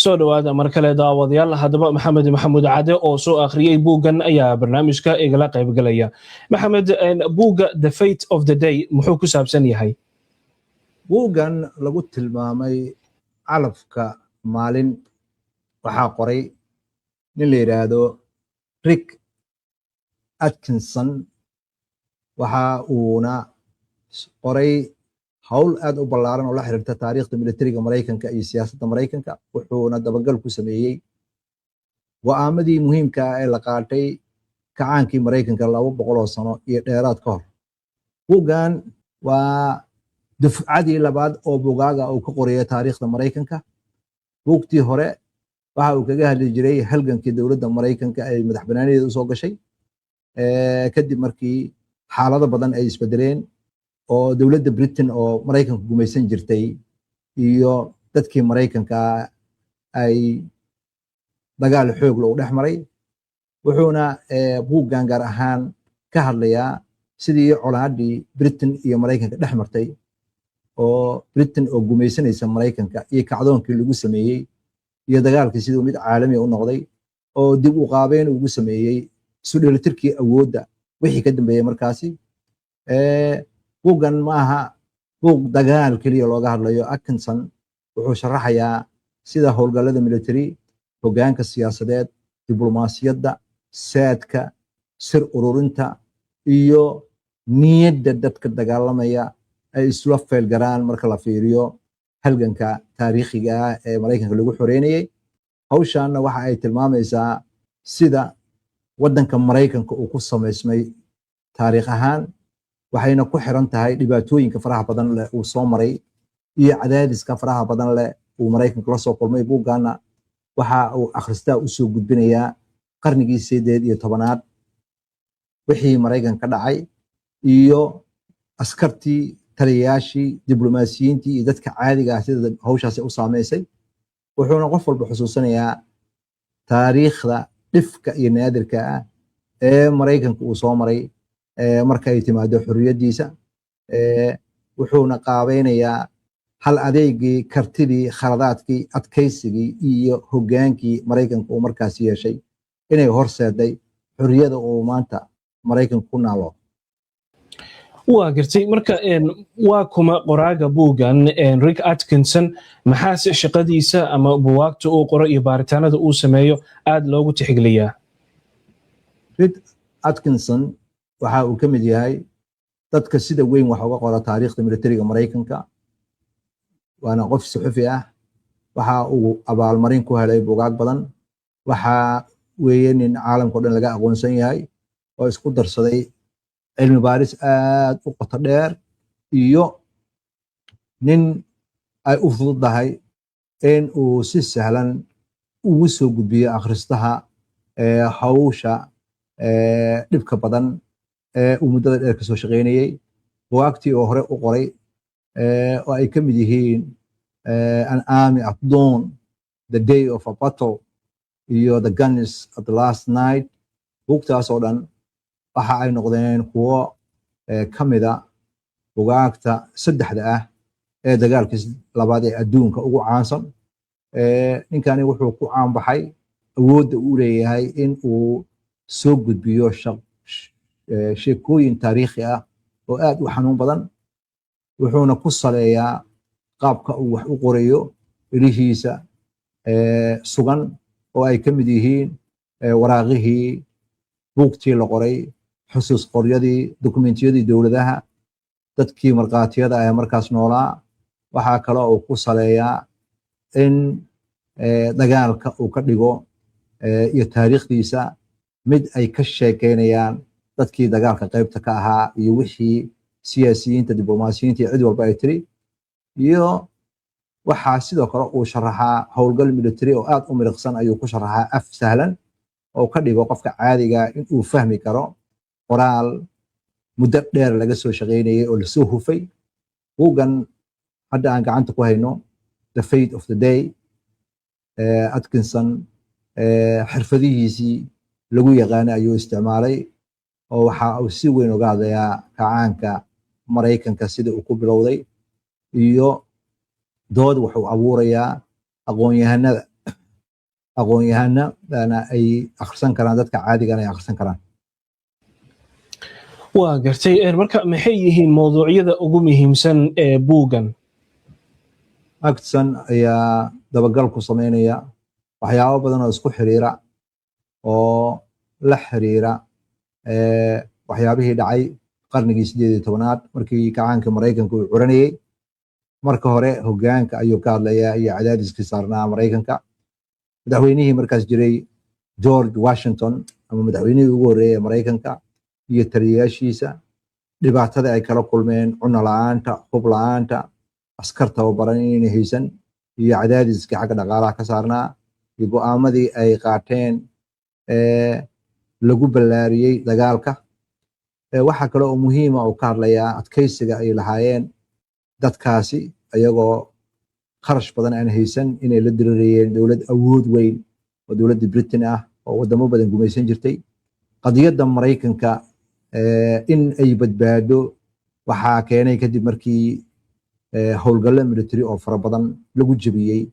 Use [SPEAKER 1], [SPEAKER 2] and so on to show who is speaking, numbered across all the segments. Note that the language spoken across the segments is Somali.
[SPEAKER 1] Soo dhowaada mar kale, daawadayaal. Haddaba, Maxamed Maxamuud Cade oo soo akhriyey buuggan ayaa barnaamijka igala qaybgalaya. Maxamed, buugga The Fate of the Day muxuu ku saabsan yahay?
[SPEAKER 2] Buuggan lagu tilmaamay Calafka Maalin waxaa qoray nin la yidhaahdo Rick Atkinson. Waxa uuna qoray hawl aad u ballaaran oo la xiriirta taariikhda militariga Maraykanka iyo siyaasadda Maraykanka, wuxuuna dabagal ku sameeyey go'aamadii muhiimka ah ee la qaatay kacaankii Maraykanka 200 oo sano iyo dheeraad ka hor. Buuggan waa dufcadii labaad oo bugaaga uu ka qoraya taariikhda Maraykanka. Buugtii hore waxa uu kaga hadli jiray halgankii dowladda Maraykanka ay madax banaanideeda usoo gashay, kadib markii xaalado badan ay isbedeleen oo dowladda Britain oo Maraykanka gumaysan jirtay iyo dadkii Maraykanka ay dagaal xoog lou dhex maray. Wuxuuna buuggan gaar ahaan ka hadlayaa sidii colaadii Britain iyo Maraykanka dhex martay, oo Britain oo gumaysanaysa Maraykanka iyo kacdoonkii lagu sameeyey iyo dagaalkii siduu mid caalami u noqday oo dib u qaabeyn ugu sameeyey isu dheelitirkii awoodda wixii ka dambeeyey. Markaasi buuggan ma aha buug dagaal keliya looga hadlayo. Atkinson wuxuu sharaxayaa sida howlgallada military, hoggaanka siyaasadeed, diblomaasiyadda, saadka, sir ururinta iyo niyadda dadka dagaalamaya ay isla feelgaraan marka la fiiriyo halganka taariikhiga ah ee Maraykanka lagu xoreynayey. Hawshaanna waxa ay tilmaamaysaa sida waddanka Maraykanka uu ku samaysmay taariikh ahaan, waxayna ku xiran tahay dhibaatooyinka faraha badan leh uu soo maray iyo cadaadiska faraha badan leh uu Maraykanka la soo kulmay. Buuggaana waxa uu akhristaa u soo gudbinayaa qarnigii 18aad wixii Maraykanka ka dhacay iyo askartii, taliyayaashii, diblomaasiyiintii iyo dadka caadiga ah sida hawshaasi u saameysay. Wuxuuna qof walba xusuusanayaa taariikhda dhifka iyo naadirka ah ee Maraykanka uu soo maray marka ay timaado xorriyaddiisa. Wuxuuna qaabeynayaa hal adeegii, kartidii, khaladaadkii, adkaysigii iyo hoggaankii Maraykanka uu markaas yeeshay inay horseeday xorriyada uu maanta Maraykanka ku naalo.
[SPEAKER 1] Waa gartay. Marka waa kuma qoraaga buuggan, Rick Atkinson? Maxaase shaqadiisa ama buwaagta uu qoro iyo baaritaanada uu sameeyo aad loogu tixgeliyaa?
[SPEAKER 2] Rick Atkinson waxa uu ka mid yahay dadka sida weyn wax uga qora taariikhda militariga Maraykanka, waana qof suxufi ah. Waxa uu abaalmarin ku helay bugaag badan. Waxa weeye nin caalamka o dhan laga aqoonsan yahay oo isku darsaday cilmi baaris aad u qoto dheer iyo nin ay u fududahay in uu si sahlan ugu soo gudbiyo akhristaha hawsha dhibka badan ee uu muddada dheer kasoo shaqaynayey. Bugaagtii oo hore u qoray oo ay ka mid yihiin An Army at Dawn, The Day of a Battle iyo The Guns at the Last Night, buugtaas oo dhan waxa ay noqdeen kuwo ka mida bugaagta saddexda ah ee dagaalkii labaad ee adduunka ugu caansan. Ninkani wuxuu ku caanbaxay awoodda uu leeyahay in uu soo gudbiyo sheekooyin taariikhi ah oo aad u xanuun badan, wuxuuna ku saleeyaa qaabka uu wax u qorayo ilihiisa sugan oo ay ka mid yihiin waraaqihii, buugtii la qoray, xusuus qoryadii, dokumentiyadii dowladaha, dadkii markhaatiyada ee markaas noolaa. Waxaa kale uu ku saleeyaa in dagaalka uu ka dhigo iyo taariikhdiisa mid ay ka sheekeynayaan dadkii dagaalka qaybta ka ahaa iyo wixii siyaasiyiinta, diblomaasiyiinta iyo cid walba ay tiri. Iyo waxaa sidoo kale uu sharaxaa howlgal military oo aad u miliqsan ayuu ku sharaxaa af sahlan oo ka dhigo qofka caadiga in uu fahmi karo qoraal muddo dheer laga soo shaqaynayay oo lasoo hufay. Buuggan hadda aan gacanta ku hayno, The Fate of the Day, Atkinson xirfadihiisii lagu yaqaanay ayuu isticmaalay, oo waxa uu si weyn uga hadlayaa kacaanka Maraykanka sida uu ku bilowday, iyo dood wuxuu abuurayaa aqoon-yahanada. Aqoon-yahanana ay akhrisan karaan, dadka caadigana ay akhrisan karaan.
[SPEAKER 1] Waa gartay. Marka maxay yihiin mawduucyada ugu muhiimsan ee buuggan?
[SPEAKER 2] Atkinson ayaa dabagal ku sameynaya waxyaabo badan oo isku xiriira oo la xiriira waxyaabihii dhacay qarnigii 18aad, markii kacaanka Maraykanka uu curanayey. Marka hore hogaanka ayuu ka hadlayaa iyo cadaadiskii saarnaa Maraykanka. Madaxweynihii markaas jiray, George Washington, ama madaxweynihii ugu horreeyay ee Maraykanka, iyo taliyayaashiisa, dhibaatada ay kala kulmeen, cuno la-aanta, hub la-aanta, askar tababaran inayna haysan, iyo cadaadiskii xagga dhaqaalaha ka saarnaa, iyo go'aamadii ay qaateen lagu ballaariyey dagaalka. Waxaa kale oo muhiima uu ka hadlayaa adkaysiga ay lahaayeen dadkaasi, ayagoo kharash badan aan haysan, inay la dirirayeen dowlad awood weyn oo dowladda Britain ah oo wadamo badan gumaysan jirtay. Qadiyadda Maraykanka in ay badbaado waxaa keenay kadib markii howlgallo military oo fara badan lagu jebiyey,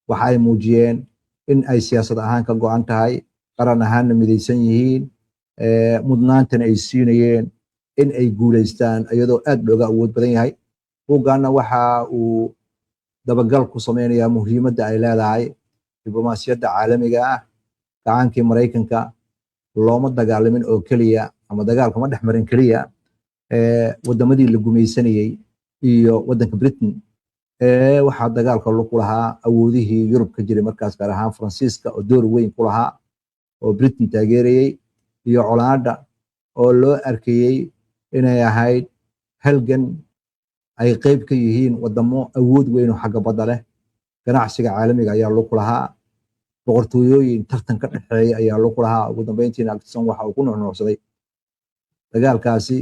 [SPEAKER 2] waxa ay muujiyeen in ay siyaasad ahaan ka go'an tahay, qaran ahaanna midaysan yihiin, mudnaantana ay siinayeen in ay guulaystaan iyadoo aad looga awood badan yahay. Buugganna waxa uu dabagal ku sameynayaa muhiimadda ay leedahay diblomaasiyadda caalamiga ah. Gacaankii Maraykanka looma dagaalamin oo keliya ama dagaalka ma dhex marin keliya wadamadii la gumaysanayey iyo waddanka Britain. Waxaa dagaalka ku lahaa awoodihii Yurub ka jiray markaas, gaar ahaan Faransiiska oo door weyn ku lahaa oo Britain taageerayey, iyo colaadda oo loo arkayey inay ahayd halgan ay qayb ka yihiin wadamo awood weyn oo xagga badda leh. Ganacsiga caalamiga ayaa lug ku lahaa, boqortooyooyin tartan ka dhexeeya ayaa lug ku lahaa. Ugu dambeyntiina Atkinson waxa uu ku nuuxnuuxsaday dagaalkaasi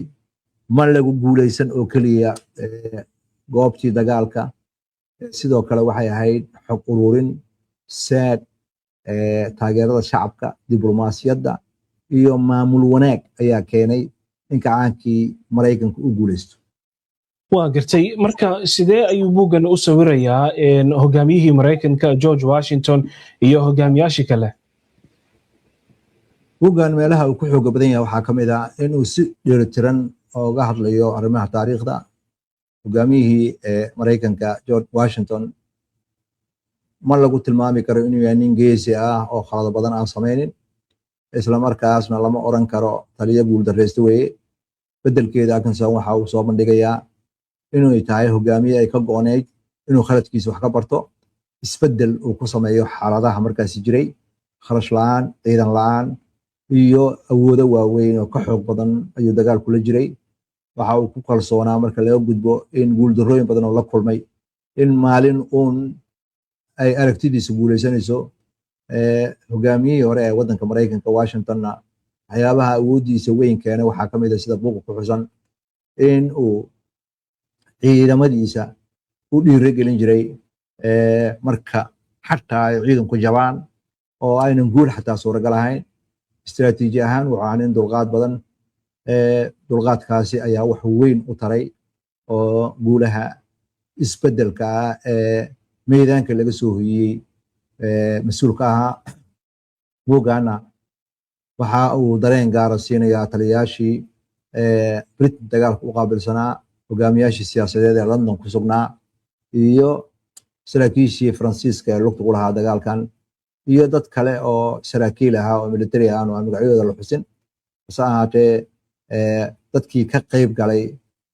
[SPEAKER 2] ma lagu guuleysan oo keliya goobtii dagaalka, sidoo kale waxay ahayd xog ururin, saad, taageerada shacabka, diblomaasiyadda iyo maamul wanaag ayaa keenay in kacaankii Maraykanka u guuleysto.
[SPEAKER 1] Waa gartay. Marka sidee ayuu buuggan u sawirayaa hogaamiyihii Maraykanka George Washington iyo hogaamiyaashii kale?
[SPEAKER 2] Buuggan meelaha uu ku xooga badan yahay waxaa ka mid ah inuu si dheelitiran ooga hadlayo arrimaha taariikhda. Hogaamiyihii Maraykanka George Washington ma lagu tilmaami karo inuu yahay nin geesi ah oo khalado badan aan samaynin, isla markaasna lama oran karo taliyo guuldarreysta weeye. Beddelkeeda, Atkinson waxa uu soo bandhigayaa inuu tahay hogaamiye ay ka go'oneyd inuu khaladkiisa wax ka barto, isbeddel uu ku sameeyo xaaladaha markaasi jiray. Kharash la'aan, ciidan la'aan iyo awoodo waaweyn oo ka xoog badan ayuu dagaal kula jiray. Waxa uu ku kalsoonaa, marka laga gudbo in guuldarrooyin badan oo la kulmay, in maalin uun ay aragtidiisa guuleysanayso. Hogaamiyihii hore ee waddanka Maraykanka Washingtonna waxyaabaha awooddiisa weyn keenay waxaa ka mid ah, sida buuqa ku xusan, in uu ciidamadiisa u dhiirigelin jiray marka xataa ay ciidanku jabaan oo aynan guul xataa suuragal ahayn. Istiraatiiji ahaan wuxuu ahaa nin dulqaad badan. Dulqaadkaasi ayaa wax weyn u taray oo guulaha isbeddelka ah ee meydaanka laga soo hoyiyey mas-uul ka ahaa. Buuggaana waxa uu dareen gaara siinayaa taliyayaashii Britain dagaalka u qaabilsanaa, hogaamiyaashii siyaasadeed ee London ku sugnaa, iyo saraakiishii Faransiiska ee lugta ku lahaa dagaalkan, iyo dad kale oo saraakiil ahaa oo military ahaan oo aan magacyadooda la xusin. Hase ahaatee, dadkii ka qayb galay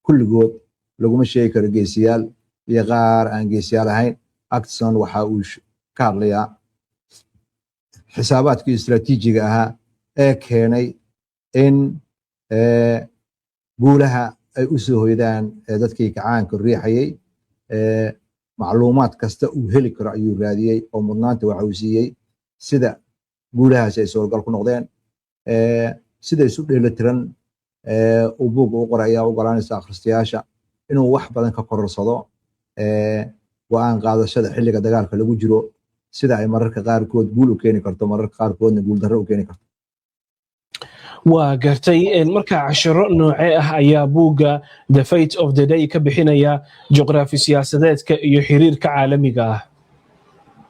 [SPEAKER 2] kulligood laguma sheegi karo geesiyaal iyo qaar aan geesiyaal ahayn. Atkinson waxa uu ka hadlayaa xisaabaadkii istiraatiijiga ahaa ee keenay in guulaha ay u soo hoydaan dadkii kacaanka riixayay. Macluumaad kasta uu heli karo ayuu raadiyey oo mudnaanta waxa uu siiyey sida guulahaasi ay suuragal ku noqdeen. Sida isu dheelitiran uu buugga u qoray ayaa ogolaanaysa akhristayaasha inuu wax badan ka kororsado go'aan qaadashada xilliga dagaalka lagu jiro, sida ay mararka qaarkood guul u keeni karto, mararka qaarkoodna guuldarro u keeni karto.
[SPEAKER 1] Waa gartay. Marka casharo noocee ah ayaa buugga The Fate of the Day ka bixinaya juqraafi siyaasadeedka iyo xiriirka caalamiga ah?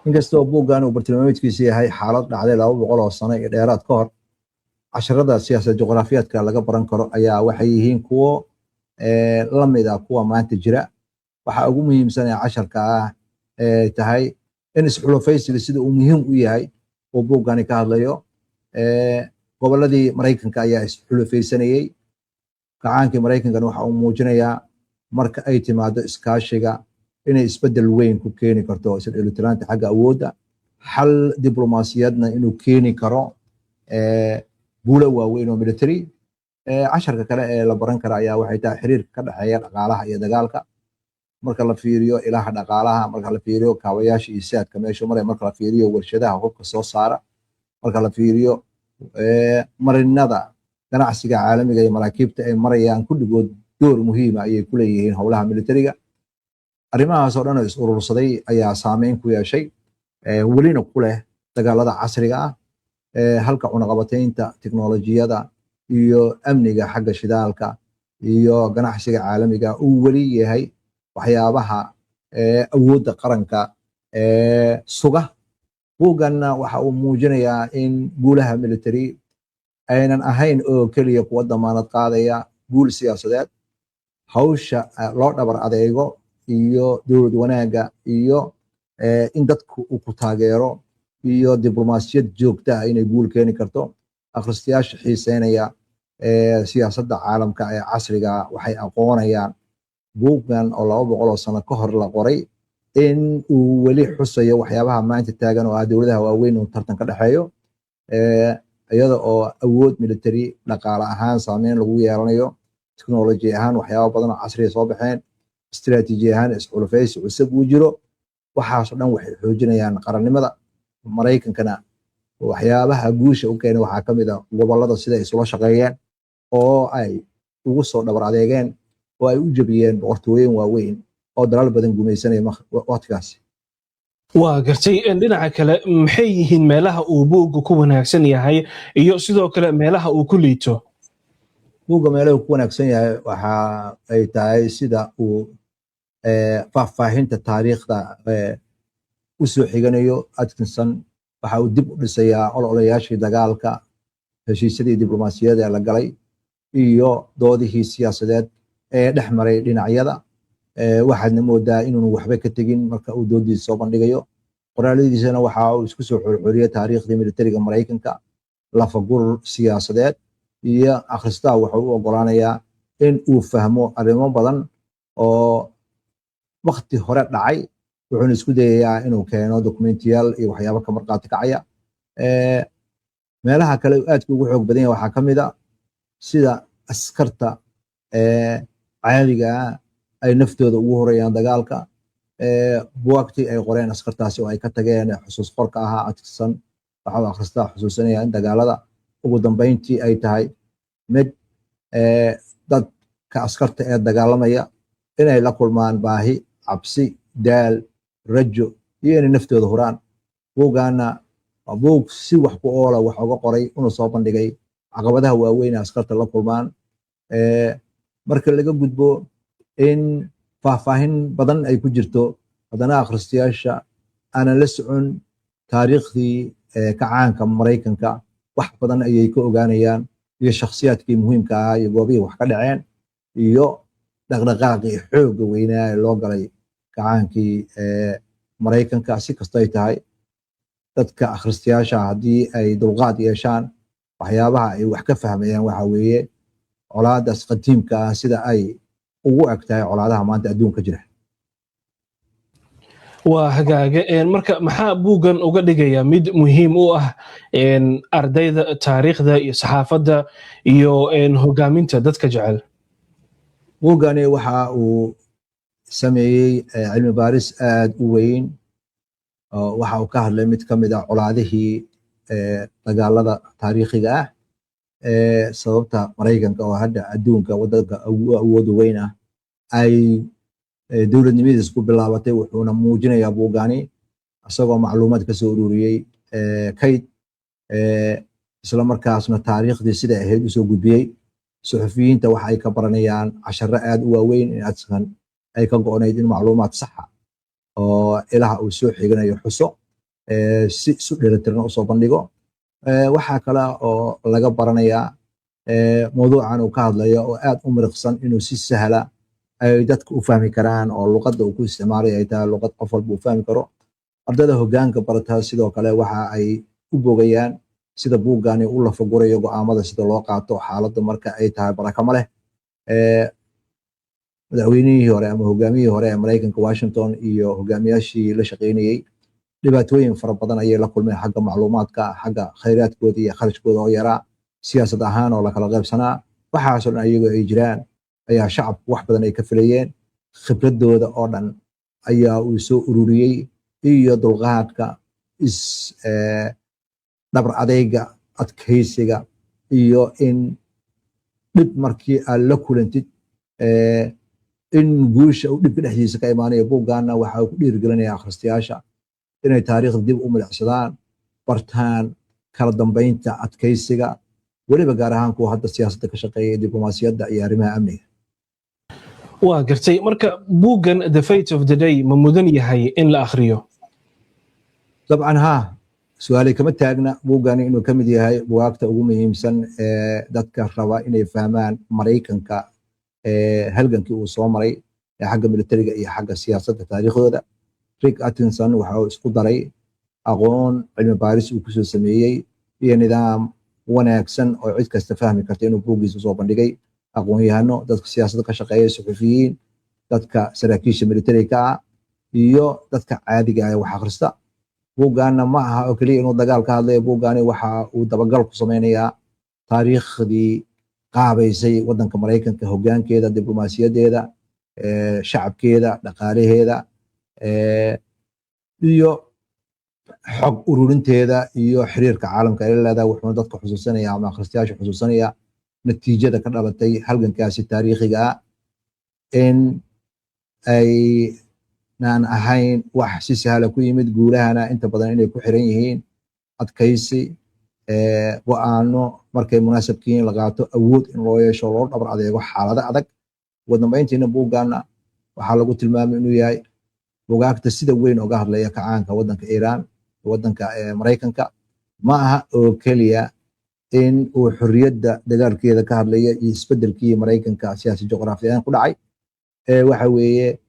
[SPEAKER 2] Inkastoo buuggan uu bartilmaameedkiisu yahay xaalad dhacday 200 oo sano iyo dheeraad ka hor, casharada siyaasad juqraafiyaadka laga baran karo ayaa waxay yihiin kuwo la mid ah kuwa maanta jira. Waxa ugu muhiimsan ee casharka ah ee tahay in isxulufaysiga sida uu muhiim u yahay uu buuggani ka hadlayo. Gobolladii Maraykanka ayaa isxulufaysanayey. Kacaankii Maraykankana waxa uu muujinayaa marka ay timaado iskaashiga inay isbeddel weyn ku keeni karto isdheelitiraanta xagga awoodda, xal diblomaasiyadna inuu keeni karo guulo waaweyn oo military. Casharka kale ee la baran kara ayaa waxay tahay xiriirka ka dhexeeya dhaqaalaha iyo dagaalka. Marka la fiiriyo ilaha dhaqaalaha, marka la fiiriyo kaabayaasha iyo saadka meesha maray, marka la fiiriyo warshadaha hubka soo saara, marka la fiiriyo marinada ganacsiga caalamiga iyo maraakiibta ay marayaan, kulligood door muhiima ayay ku leeyihiin howlaha militariga. Arrimahaas oo dhan oo is urursaday ayaa saameyn ku yeeshay, welina ku leh dagaalada casriga ah, halka cunaqabataynta tiknolojiyada iyo amniga xagga shidaalka iyo ganacsiga caalamiga uu weli yahay waxyaabaha awoodda qaranka suga. Buugganna waxa uu muujinayaa in guulaha military aynan ahayn oo keliya kuwa damaanad qaadaya guul siyaasadeed. Hawsha loo dhabar adeego iyo dowlad wanaagga iyo in dadku uu ku taageero iyo diblomaasiyad joogta ah inay guul keeni karto. Akhristayaasha xiiseynaya siyaasadda caalamka ee casriga waxay aqoonayaan buuggan oo 200 oo sano ka hor la qoray in uu weli xusayo waxyaabaha maanta taagan oo ah dowladaha waaweyn uu tartan ka dhexeeyo, iyada oo awood military dhaqaale ahaan saameyn lagu yeelanayo, technology ahaan waxyaaba badan oo casriya soo baxeen, istiraatiiji ahaan isxulufaysi cusub uu jiro. Waxaasoo dhan waxay xoojinayaan qarannimada Maraykankana. Waxyaabaha guusha u keenay waxaa ka mid ah gobollada sida ay isula shaqeeyeen oo ay ugu soo dhabar adeegeen oo ay u jebiyeen boqortooyin waaweyn oo dalal badan gumaysanaya waqtigaasi.
[SPEAKER 1] Waa gartay. Dhinaca kale, maxay yihiin meelaha uu buugga ku wanaagsan yahay iyo sidoo kale meelaha uu ku liito?
[SPEAKER 2] Buugga meelaha uu ku wanaagsan yahay waxa ay tahay sida uu faahfaahinta taariikhda u soo xiganayo. Atkinson waxa uu dib u dhisayaa ololayaashii dagaalka, heshiisyadii diblomaasiyadda ee la galay iyo doodihii siyaasadeed ee dhex maray dhinacyada. Waxaadna moodaa inuunu waxba ka tegin marka uu doodiisa soo bandhigayo. Qoraaladiisana waxa uu isku soo xorxoriyey taariikhdii militariga Maraykanka, lafagur siyaasadeed iyo akhristaha wuxuu u ogolaanayaa in uu fahmo arrimo badan oo wakti hore dhacay, wuxuuna isku dayayaa inuu keeno dokumentiyaal iyo waxyaabo ka marqaati kacaya. Meelaha kale uu aadka ugu xoog badan yahay waxaa ka mid a sida askarta caadiga ah ay naftooda ugu horayaan dagaalka, buwaagtii ay qoreen askartaasi oo ay ka tageen xusuus qorka ahaa. Atkinson waxa uu akhristaa xusuusinaya in dagaalada ugu dambeyntii ay tahay mid dadka askarta ee dagaalamaya inay la kulmaan baahi, cabsi, daal, rajo iyo inay naftooda huraan. Buuggaana waa buug si wax ku oola wax uga qoray una soo bandhigay caqabadaha waaweyn ee askarta la kulmaan. Marka laga gudbo in faahfaahin badan ay ku jirto, haddana akhristayaasha aanan la socon taariikhdii kacaanka Maraykanka wax badan ayay ka ogaanayaan, iyo shakhsiyaadkii muhiimka ahaa iyo goobihii wax ka dhaceen iyo dhaqdhaqaaqii xoogga weynaa ee loo galay kacaankii Maraykanka. Si kasto ay tahay, dadka akhristayaasha haddii ay dulqaad yeeshaan, waxyaabaha ay wax ka fahmayaan waxa weeye colaadaas qadiimka ah sida ay ugu eg tahay colaadaha maanta adduunka jira.
[SPEAKER 1] Waa hagaaga. Marka maxaa buuggan uga dhigaya mid muhiim u ah ardayda taariikhda iyo saxaafadda iyo hogaaminta dadka jecel?
[SPEAKER 2] Buuggani waxa uu sameeyey cilmi baaris aad u weyn. Waxa uu ka hadlay mid ka mid ah colaadihii dagaalada taariikhiga ah, sababta Maraykanka oo hadda adduunka wadanka ugu awooda weyn ah ay dowladnimadiis ku bilaabatay. Wuxuuna muujinayaa buuggani, isagoo macluumaad ka soo ururiyey kayd, isla markaasna taariikhdii siday ahayd usoo gudbiyey, suxufiyiinta waxa ay ka baranayaan casharo aad u waaweyn in Atkinson ay ka go'nayd in macluumaad saxa oo ilaha uu soo xiganayo xuso. Si isu dheelitirna usoo bandhigo. Waxaa kale oo laga baranayaa mawduucan uu ka hadlayo oo aad u miriqsan inuu si sahla ay dadka u fahmi karaan, oo luqadda uu ku isticmaalay ay tahay luqad qof walba uu fahmi karo. Ardayda hoggaanka barata sidoo kale waxa ay u bogayaan sida buuggani u lafagurayo go'aamada, sida loo qaato xaaladda marka ay tahay barakama leh. Madaxweynihii hore ama hogaamiyihii hore ee Maraykanka Washington iyo hogaamiyaashii la shaqaynayey dhibaatooyin fara badan ayay la kulmeen xagga macluumaadka, xagga khayraadkooda iyo kharashkooda oo yaraa, siyaasad ahaan oo lakala qaybsanaa. Waxaasoo dhan iyagoo ay jiraan ayaa shacabku wax badan ay ka filayeen. Khibradooda oo dhan ayaa uu soo ururiyey, iyo dulqaadka, is dhabar adeyga, adkaysiga, iyo in dhib markii aad la kulantid in guusha uu dhibka dhexdiisa ka imaanayo. Buuggaana waxa uu ku dhiirigelinaya akhristayaasha inay taariikhda dib u milicsadaan, bartaan kala dambeynta, adkaysiga, weliba gaar ahaan kuwa hadda siyaasadda ka shaqeeya, diblomaasiyadda iyo arrimaha amniga.
[SPEAKER 1] Waa gartay. Marka buuggan The Fate of the Day ma mudan yahay in la akhriyo?
[SPEAKER 2] Dabcan haa, su-aalay kama taagna buuggani inuu ka mid yahay bugaagta ugu muhiimsan ee dadka raba inay fahmaan Maraykanka halgankii uu soo maray ee xagga militariga iyo xagga siyaasadda taariikhdooda. Rick Atkinson waxa uu isku daray aqoon cilmi baaris uu kusoo sameeyey iyo nidaam wanaagsan oo cid kasta fahmi karta inuu buuggiisa usoo bandhigay. Aqoon-yahano, dadka siyaasadda ka shaqeeya, suxufiyiin, dadka saraakiisha militariga ka ah iyo dadka caadiga ah ee wax akhrista. Buuggaana ma aha oo keliya inuu dagaal ka hadlayo. Buuggaani waxa uu dabagal ku sameynayaa taariikhdii qaabaysay waddanka Maraykanka, hoggaankeeda, diblomaasiyaddeeda, shacabkeeda, dhaqaalaheeda iyo xog ururinteeda iyo xiriirka caalamka ay la leedahay. Wuxuuna dadka xusuusanaya ama akhristayaasha xusuusanaya natiijada ka dhalatay halgankaasi taariikhiga ah, in aynaan ahayn wax si sahla ku yimid, guulahana inta badan inay ku xiran yihiin adkaysi, go'aano markay munaasabkiin la qaato, awood in loo yeesho loo dhabar adeego xaalado adag. Ugu dambeyntiina buuggaana waxaa lagu tilmaamay inuu yahay bugaagta sida weyn oga hadlaya kacaanka waddanka Iiraan, waddanka Maraykanka. Ma aha oo keliya in uu xorriyadda dagaalkeeda ka hadlaya iyo isbeddelkii Maraykanka siyaasi juqraafiyan ku dhacay, ee waxa weeye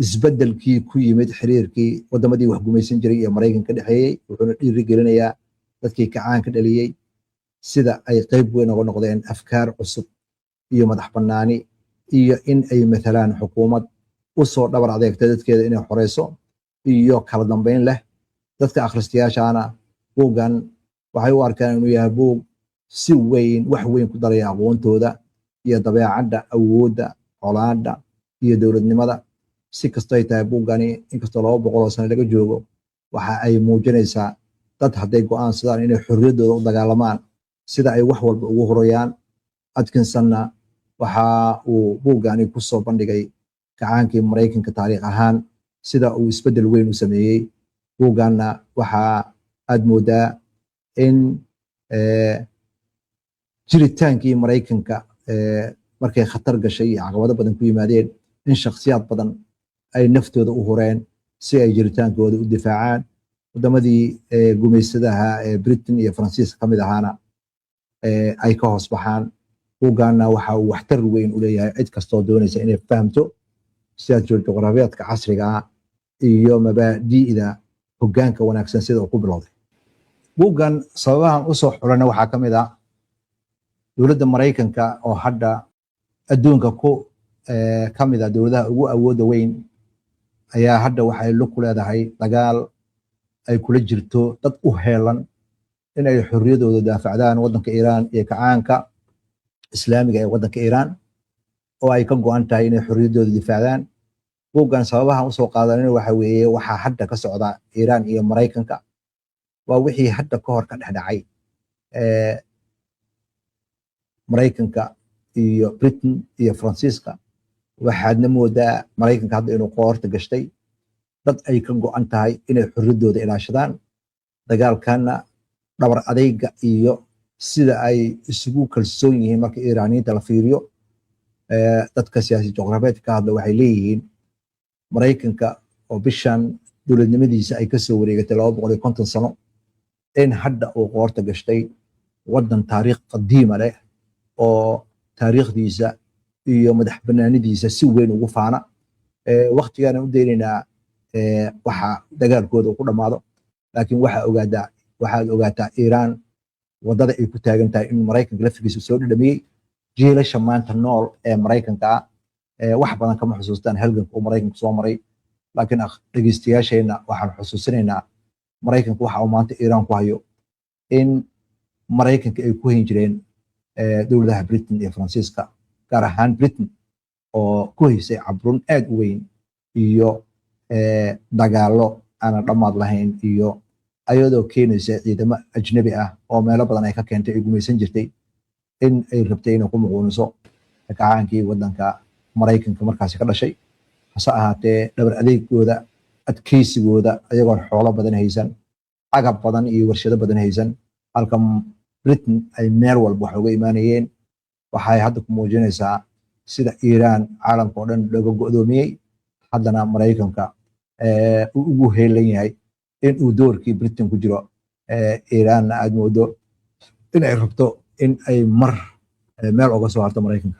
[SPEAKER 2] isbeddelkii ku yimid xiriirkii waddamadii wax gumaysan jiray iyo Maraykanka dhexeeyey. Wuxuuna dhiiri gelinayaa dadkii kacaanka dhaliyey sida ay qayb weyn uga noqdeen afkaar cusub iyo madax bannaani, iyo in ay matalaan xukuumad u soo dhabar adeegta dadkeeda inay xoreyso iyo kala dambeyn leh. Dadka akhristayaashana buuggan waxay u arkaan inuu yahay buug si weyn wax weyn ku daraya aqoontooda iyo dabeecadda awoodda, colaadda iyo dowladnimada. Si kastoy tahay, buuggani inkastoo 200 oo sano laga joogo, waxa ay muujinaysaa dad hadday go'aansadaan inay xorriyaddooda u dagaalamaan sida ay wax walba ugu hurayaan. Atkinsonna waxa uu buuggani ku soo bandhigay kacaankii Maraykanka taariikh ahaan sida uu isbeddel weyn u sameeyey. Buugganna waxa aad moodaa in jiritaankii Maraykanka markay khatar gashay iyo caqabado badan ku yimaadeen, in shakhsiyaad badan ay naftooda u hureen si ay jiritaankooda u difaacaan. Wadamadii gumaysadaha ee Britain iyo Faransiiska ka mid ahaana ay ka hoos baxaan. Buugganna waxa uu waxtar weyn u leeyahay cid kastoo doonaysa inay fahamto siyaasad juqraafiyaadka casriga ah iyo mabaadi'da hoggaanka wanaagsan sida uu ku bilowday. Buuggan sababahan usoo xulana waxaa ka mid ah dowladda Maraykanka oo hadda adduunka ku ka mid ah dowladaha ugu awoodda weyn ayaa hadda waxay lug ku leedahay dagaal ay kula jirto dad u heelan in ay xorriyadooda daafacdaan, waddanka Iiraan iyo kacaanka Islaamiga ee waddanka Iiraan, oo ay ka go'an tahay inay xorriyaddooda difaacdaan. Buuggan sababahan usoo qaadanina waxa weeye waxaa hadda ka socda Iiraan iyo Maraykanka waa wixii hadda ka hor ka dhex dhacay Maraykanka iyo Britain iyo Faransiiska. Waxaadna moodaa Maraykanka hadda inuu qoorta gashtay dad ay ka go'an tahay inay xorriyaddooda ilaashadaan, dagaalkanna dhabar adayga iyo sida ay isugu kalsoon yihiin marka Iiraaniyiinta la fiiriyo. Dadka siyaasi juqraafiyeedka ka hadla waxay leeyihiin Maraykanka oo bishan Dowladnimadiisa ay kasoo wareegatay 250 sano, in hadda uu qoorta gashtay waddan taariikh qadiima leh oo taariikhdiisa iyo madax banaanidiisa si weyn ugu faana. Waktigaana u daynaynaa waxa dagaalkooda uu ku dhammaado, laakiin waxaad ogaataa Iiraan waddada ay ku taagan tahay in Maraykanka laftigiisa soo dhadhamiyey. Jiilasha maanta nool ee Maraykanka ah wax badan kama xusuustaan halganka uu Maraykanku soo maray, laakiin dhegeystayaasheenna waxaan xusuusinaynaa Maraykanka waxa uu maanta Iiraan ku hayo in Maraykanka ay ku hayn jireen dowladaha Britain iyo Faransiiska, gaar ahaan Britain oo ku haysay cabrun aad u weyn iyo dagaallo aanan dhammaad lahayn, iyo ayadoo keenaysa ciidamo ajnabi ah oo meelo badan ay ka keentay, ay gumaysan jirtay, in ay rabtay inay ku muquuniso kacaankii waddanka Maraykanka markaasi ka dhashay. Hase ahaatee, dhabar adeegooda, adkeysigooda, ayagoon xoolo badan haysan, agab badan iyo warshado badan haysan, halka Britain ay meel walba wax uga imaanayeen, waxay hadda ku muujinaysaa sida Iiraan caalamka oo dhan looga go'doomiyey, haddana Maraykanka uu ugu heelan yahay in uu doorkii Britain ku jiro. Iiraanna aad moodo in ay rabto in ay mar meel uga soo harto Maraykanka.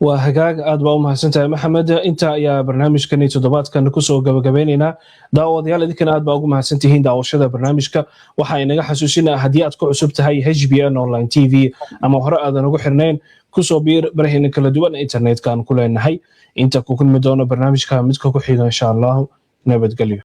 [SPEAKER 1] Waa hagaag, aad baa u mahadsantahay, Maxamed. Inta ayaa barnaamijkani toddobaadkan kusoo gabagabeynaynaa. Daawadayaal, idinkana aad baa ugu mahadsantihiin daawashada barnaamijka. Waxaa inaga xasuusinaa, haddii aad ku cusub tahay HBN Online TV ama hore aadan ugu xirnayn, kusoo biir baraheena kala duwan internetka aan ku leenahay. Inta ku kulmi doono barnaamijka midka ku xiga, insha Allahu, nabadgelyo.